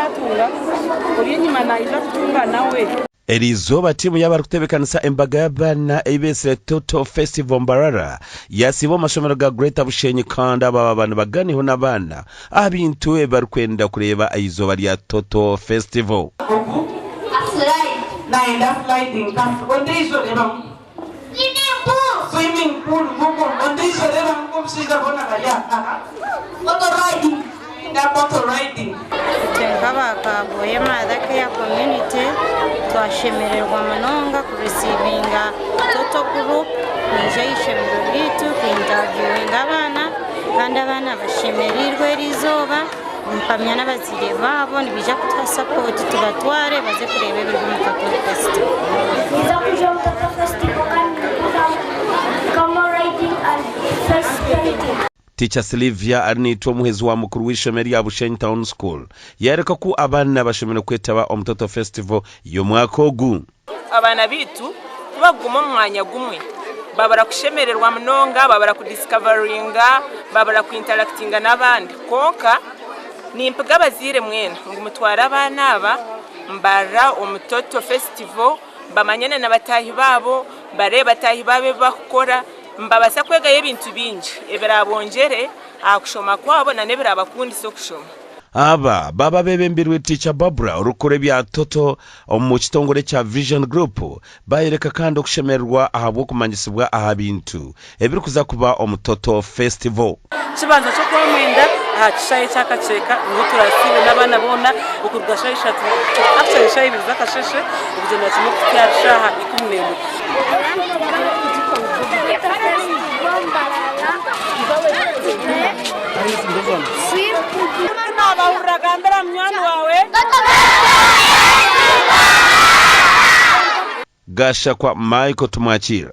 taatunga, ori enyima naija kutunga nawe. Eriizooba tiimu y'abarikutebeekanisa embaga y'abaana ei beetsire Toto Festival Mbarara yasiiba omu mashomero ga Greater Bushenyi kandi aba baaba nibaganiho n'abaana aha bintu ebi barikwenda kureeba aha izooba rya Toto Festival. Ogu nayenda sliding castle ondiijo reeba Swimming pool Google ondiijo reeba ngu omushaija boona bari aha Motor riding na motor riding. Itwe nk'aba Kagoye Mother Care Community twashemererwa munonga ku receiving-a Toto Group kwija aha ishomero ryaitu ku interviewing-a abaana kandi abaana bashemereirwe eriizooba. Nimpamya n'abazaire baabo nibaija kutuha sapooti tubatware baze kureeba ebiri omu Toto Festival. Ninza kwija omu Toto Festival kandi ninkuza camel riding and face painting. Teacher Sylivia Arinaitwe omuhwezi wa mukuru w'eishomero rya Bushenyi Town School yayoreka oku abaana bashemereire kwetaba omu Toto Festival y'omwaka ogu. Abaana baitu ku bakuguma omu mwanya gumwe babura kushemererwa munonga, babura kudiscoveringa, babura kuinterakitinga n'abandi. Kwonka nimpiga abazaire mwena ngu mutware abaana aba Mbarara omu Toto Festival bamanyane na bataahi baabo, bareebe bataahi baabo ebi bakukora. Nibabaasa kwegayo ebintu bingi ebiraabongyere aha kushoma kwabo n'ebiraabakundise okushoma. Aba baaba beebembirwe Teacher Barbra orikukora ebya Toto omu kitongore kya Vision Group bayoreka kandi okushemererwa ahabw'okumanyisibwa aha bintu ebirikuza kuba omu Toto Festival. Kibanza ky'okwamwenda aha kishaayi ekya Kakyeka niho turaasiibe n'abaana boona okuruga shaaha ishatu actually shaaha ibiri z'akasheeshe okugyendera kimwe kuhitsya ahari shaaha 11. Gashakwa Michael Tumwakiira.